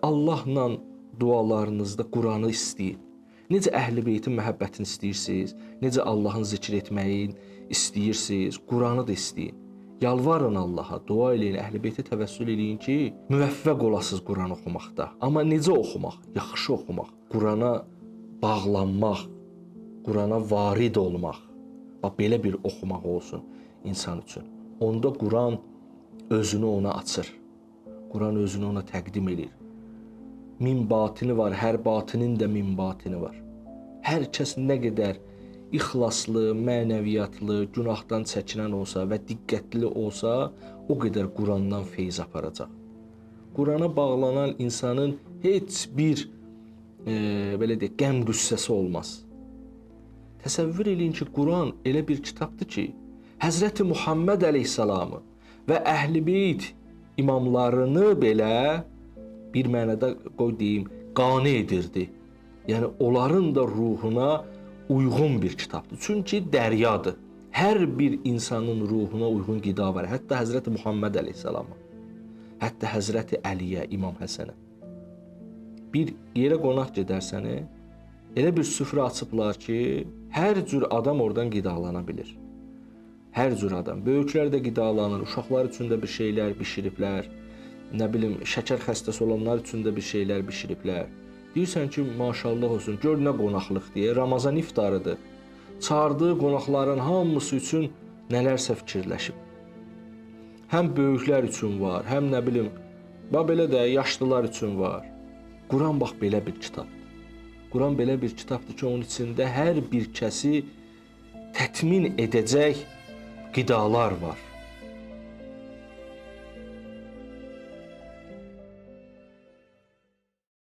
Allahla dualarınızda Quranı istəyin. Necə Əhl-i Beytin məhəbbətini istəyirsiniz, necə Allahın zikr etməyin istəyirsiniz, Quranı da istəyin. Yalvarın Allaha, dua eləyin, Əhl-i Beytə təvəssül eləyin ki, müvəffəq olasınız Quran oxumaqda. Amma necə oxumaq? Yaxşı oxumaq, Qurana bağlanmaq, Qurana varid olmaq. Bax, belə bir oxumaq olsun insan üçün. Onda Quran özünü ona açır. Quran özünü ona təqdim edir. Min batini var, hər batinin də min batini var. Hər kəs nə qədər ixlaslı, mənəviyyatlı, günahdan çəkinən olsa və diqqətli olsa, o qədər Qurandan feyz aparacaq. Qurana bağlanan insanın heç bir belə deyək, qəm qüssəsi olmaz. Təsəvvür eləyin ki, Quran elə bir kitabdır ki, Həzrəti Muhammed əleyhissalamı və Əhl-i Beyt imamlarını belə bir mənada qoy deyim, qane edirdi. Yəni onların da ruhuna uyğun bir kitabdır. Çünki dəryadır. Hər bir insanın ruhuna uyğun qida var. Hətta Həzrəti Muhammed əleyhissalama, hətta Həzrəti Əliyə, İmam Həsənə. Bir yerə qonaq gedərsən, elə bir süfrə açıblar ki, hər cür adam oradan qidalana bilir. Hər cür adam. Böyüklər də qidalanır, uşaqlar üçün də bir şeylər bişiriblər. Nə bilim, şəkər xəstəsi olanlar üçün də bir şeylər bişiriblər. Deyirsən ki, maşallah olsun, gör nə qonaqlıq deyə, Ramazan iftarıdır. Çağırdığı qonaqların hamısı üçün nələrsə fikirləşib. Həm böyüklər üçün var, həm nə bilim, bax belə də yaşlılar üçün var. Quran bax belə bir kitabdır. Quran belə bir kitabdır ki, onun içində hər bir kəsi tətmin edəcək qidalar var.